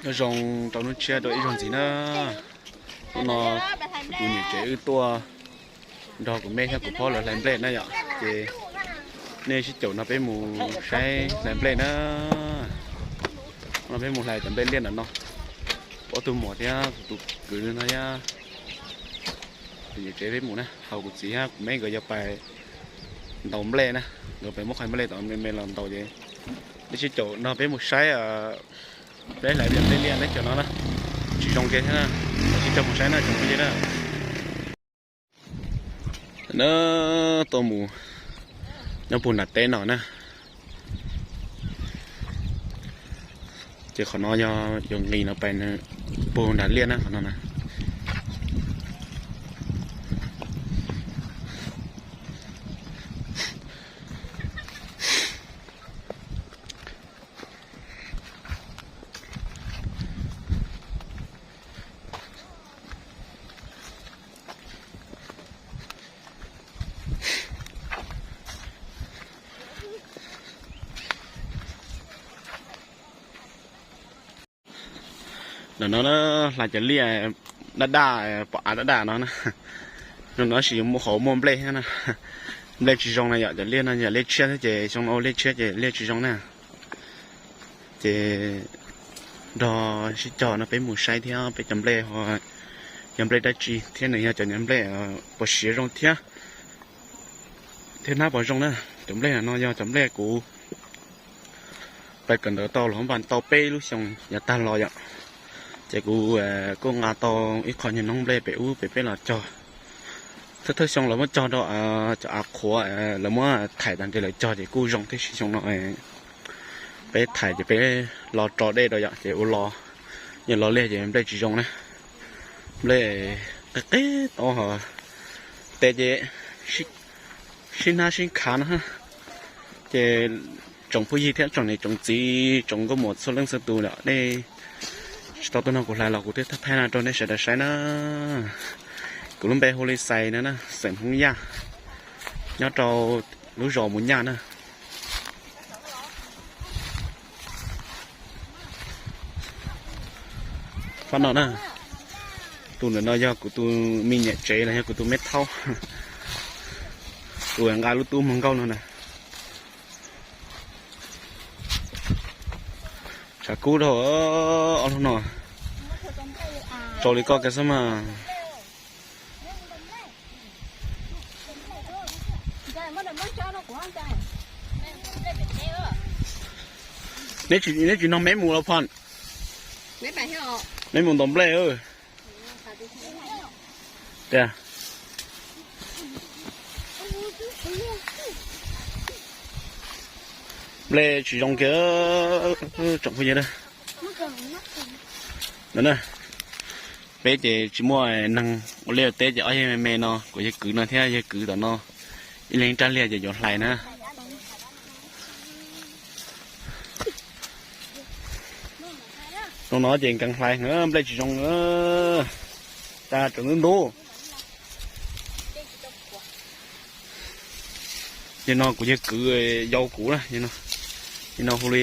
Nyob zoo rau hnub tshiab rau ib zaug ntxiv na. Hnub no kuv niam tsev wb tuaj nrog kuv me thiab kuv phob lawv hlais nplej na yom. Ces nej sib caum no peb mus saib hlais nplej na. No peb mus hlais cov nplej liaj ntawm no. Ob tug muam thiab tus kwv no thiab tus niam tsev peb mus na, hos kuv txiv thiab kuv me nkawd yuav pais ntaus nplej na. Nkawd pais muab qhov nplej tom me me los ntaus ces nej sib caum no peb mus saib, peb hlais cov nplej liaj neb cov no na, tsis zoo kiag thiab na. Sib caum mus saib na tsoom phooj ywg na. Na, tuaj mus nyob puag nram teb no na. Ces qhov no yog yuav nqis no pais puag nram liaj na qhov no na. Ntawm no na, hlais cov liaj daj daj, pom av daj daj no na. Zoo no sis qhov muaj nplej thiab na. Nplej tsis zoo na yom, cov liaj no yog liaj tshiab thiab ces xyoo no ua liaj tshiab ces liaj tsis zoo na. Ces nrog sib cog no peb mus saib thiab peb cov nplej ho yog nplej dab tsi thiab nws yog cov nplej puas siav zoo thiab, thiab hnab puas zoo na. Cov nplej no yog cov nplej kuv pais kawm ntawv tau los npas tau peb lub xyoo yav tag los yom. Ces kuv kuj nqa tau ib qho nyuag noob nplej pem ub pem peb los cog. Thawj thawj xyoo lawv muab cog rau cov av qhuav, lawv muab thaiv tag nrho lawv cog ces kuj zoo tib si. Xyoo no peb thaiv ces peb los tso dej rau yom, ces ua los, yog los liaj ces nplej tsis zoo na. Nplej qeb qeb tau hos tes ces sib hnab sib khav no. Ces tsoom phooj ywg thiab tsoom niam tsoom txiv tsoom nkauj muam txhua leej txhua tus lawm nej tsis tau tuaj nrog kuv hlais los kuv twb thaij no rau nej sawv daws saib na. Kuv lub npe hu li Xais no na, xeem Hmoob Yaj, nyob rau lub zos Mus Nyaj na. Pab no na, tus ntawm no yog kuv tus me nyuam tsev los yog kuv tus me thaub, tus nqa lub tub muag nkauj no na. Tshav kub dhau, ob lub no tsaus li koj kiag xwb mas. Neb tsis nov meb mus los phom? Meb mus ntaus nplej. Tias nplej tsis zoo kiag tsoom phooj ywg na. Peb ces tsis muaj neeg ua liaj ua teb ces ob yawg me me no kuv yawg kwv no thiab yawg kwv tom no ib leeg rab liag ces yuav hlais na. Zoo no ces nkees hlais, nplej tsis zoo, cas tseem ntub ntub. Yog no kuv yawg kwv yau kuv na, yog no hu li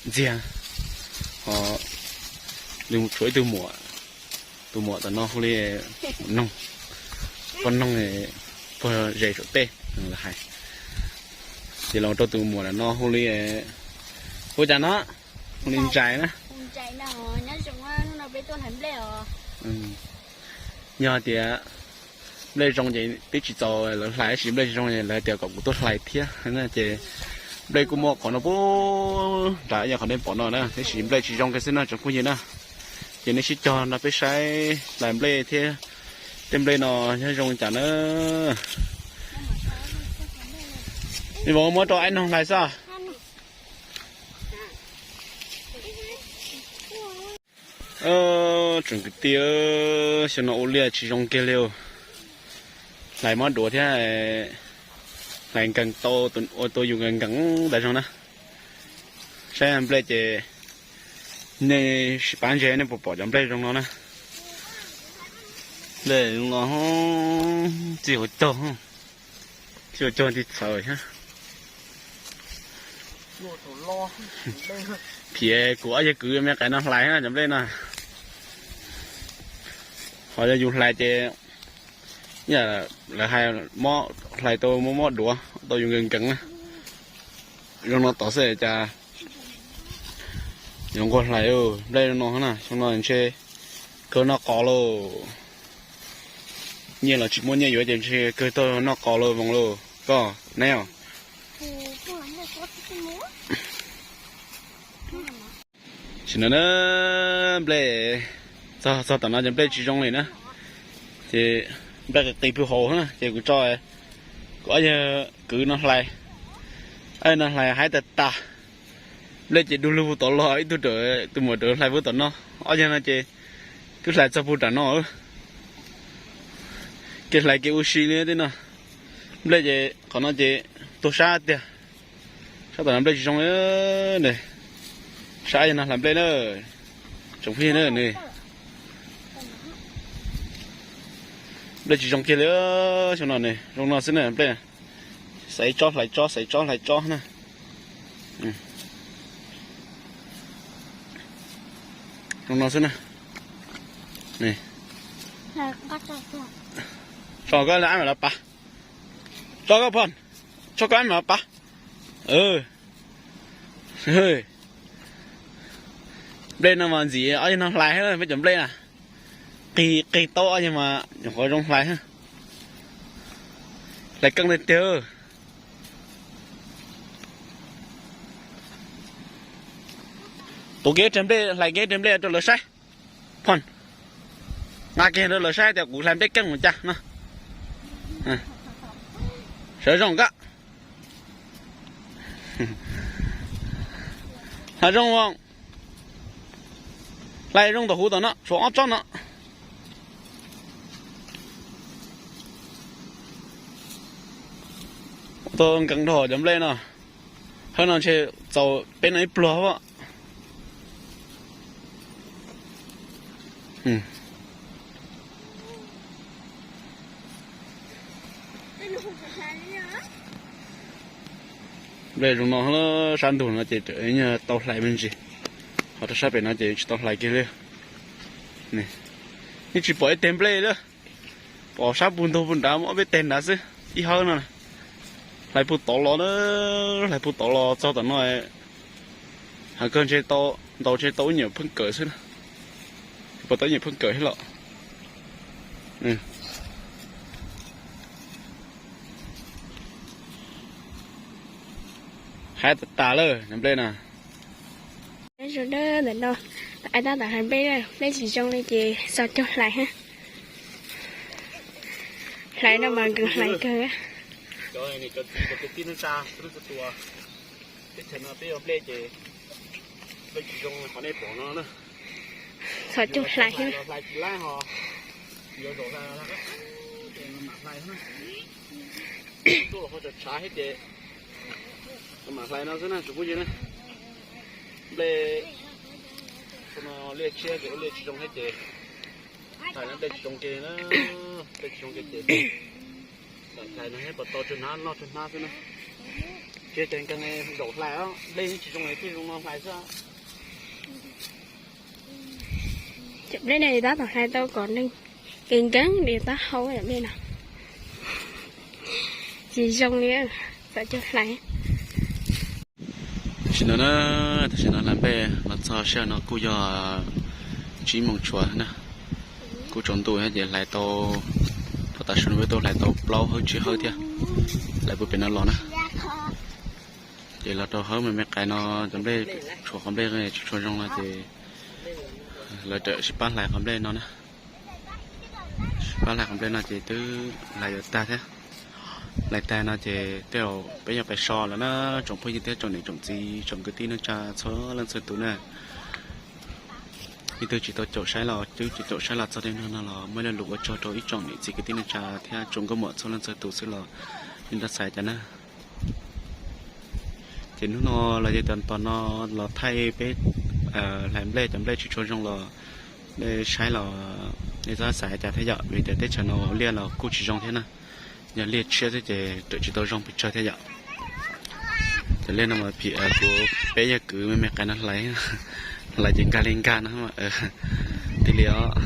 Ntxiag, ho tshuav ib tug muam, tus muam tom no hu li Noog, poj noog, pog zes saum tej hais. Ces los rau tus muam no hu li, hu cas no, hu li Ntsais na. Yog tias nplej zoo ces twb tsis txaus lawv hlais, tab sis nplej tsis zoo lawv tias kom kuv tuaj hlais thiab. Ces nplej kuj muaj qhov no puag nram yog qhov nej pom no na, tab sis nplej tsis zoo kiag xwb no tsoom phooj ywg na. Ces nej sib cog no peb saib hlais nplej thiab, tej nplej no nyob zoo li cas na. Me vauv muab rau Aib Noog hlais xwb. Tsoom kwv tij, xyoo no ua liaj tsis zoo kiag li. Hlais mob duav thiab, hlais nkees tau, ua tau yus nkees nkees tas zog na. Saib nplej ces nej sim pab ntsia nej puas pom cov nplej zoo no na. Nplej zoo no txij hauv caug, txij hauv caug nti txhawv thiab. Thiab kuv ob yawg kwv me qais no hlais na cov nplej no. Ho yog yus hlais ces, yam lawv hais, mob hlais tau mob mob duav tau yus nkees nkees na. Zoo no tod xwb cas yuav nquag hlais nplej zoo no na, xyoo no ntshe kawg noj qos lauj. Nyiaj los tsis muaj nyiaj yuav ces ntshe kawg tau noj qos lauj Voos lauj koj neb os. Sim no na, nplej txog txog tom no ces nplej tsis zoo li na. Ces nplej qis qis pw hauv na ces kuv tso, kuv ob yawg kwv no hlais, ob yawg no hlais haib tas tas. Nplej ces du lug pug tod los ib tug rawm tus muam rawm hlais pug tom no. Ob yawg no ces twb hlais txog pug nram no. Kev hlais kev ua si li tej no. Nplej ces qhov no ces tuag sab tiag. Sab tom no nplej tsis zoo li. Sab yog no hlais nplej na, tsoom phooj ywg na. Nplej tsis zoo kiag li, xyoo no ne zoo no xwb na nplej. Xaiv tsob hlais tsob, xaiv tsob hlais tsob na. Zoo no xwb na. Tso koj ab mam los pab. Tso koj phom, tso koj ab mam los pab. Nplej no mas ntxim ob yawg no hlais, peb cov nplej na. Qig qig taub ob yawg mas nyuam qhuav zoo hlais. Hlais keej tiag tiag. Tuav kiag ib rag nplej, hlais kiag ib rag nplej rau lawv saib. Phom, nqa kiag rau lawv saib tias kuv hlais nplej keej mus cas no. Sawv zoo koj. Hlais zoo os. Hlais zoo tom huv tom no, tshuav ob tsob no. Tau nkees dhau cov nplej no. Hawb no ntshe txaus peb no ib pluag. Nplej zoo no, sab ntug no ces tau hlais me ntsis, ho rau sab pem no ces tsis tau hlais kiag li. Yeej tsis pom ib teg nplej li, pom sab pug ntug pug nrad muaj ob peb teg nrad xwb, ib hawb no. Hlais pug tod los, hlais pug tod los txog tom no. Heev kawg, ntshe tau, ntaus ntshe tau ib nyuam pheej kawm xwb na. Puas tau ib nyuam pheej kawm thiab los? Haib tas tas lawm cov nplej no. Zoo dawb ntawm no, tab tom hlais nplej, nplej tsis zoo li ces txog caug hlais. Hlais no mas nkees hlais kawg. Teb chaws no peb ua nplej ces nplej tsis zoo qhov nej pom no na. Txog caug hlais, hlais tsis laib ho yuav zaum hlais, mam hlais, tuaj los ho tsam tshav thiab ces mam hlais no xwb na tsoom phooj ywg na. Nplej no liaj tshiab ces ua liaj tsis zoo thiab ces hlais no nplej tsis zoo kiag na, nplej tsis zoo kiag ces hlais no thiab puas tau tsawg hnab noj tsawg hnab xwb na. Tsis tas nkees zaum hlais os, nplej tsis zoo thiaj zoo no hlais xwb. Cov nplej no tab tom hlais tau kom nkees nkees li taub hau cov nplej no. Tsis zoo li, txog caug hlais. Tam sim no na, tam sim no hlais nplej los txog sij hawm no kuj yog tsib moos tshuav na. Kuj tsaus ntuj thiab ces hlais tau, thaum tav su no peb tau hlais tau plaub hawb tsib hawb thiab, hlais puag pem no los na. Ces los rau hawb me me qais no cov nplej, tshuav qhov nplej tsis tshua zoo no ces lawv tawm sib pab hlais qhov nplej no na. Sib pab hlais qhov nplej no ces twb hlais yuav tag thiab. Hlais tag no ces tej zaum peb yuav pais so lawm na, tsoom phooj ywg thiab tsoom niam tsoom txiv tsoom kwv tij neej tsa txhua leej txhua tus na. Leej twg tsis tau caum saib los, twb tsis caum saib los txog li no no los muaj ib lo lus ua tsaug rau ib tsoom niam txiv kwv tij neej tsa thiab tsoom nkauj muam txhua leej txhua tus xwb los yeej tau xaiv cas na. Ces hnub no los yog tias tom no los thaij peb hlais nplej, cov nplej tsis tshua zoo los nej saib los nej txhob xav cas thiab yom, vim tias teb chaws no ua liaj los kuj tsis zoo thiab na. Yog liaj tshiab xwb ces raws tsis tau zoo pes tsawg thiab yom. Li no mas phim kuv peb yog kwv me me qais no hlais, hlais ces nkag li nkag no. Tig li os.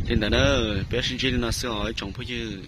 Li ntawd na, peb sib ntsib li no xwb os ib tsoom phooj ywg.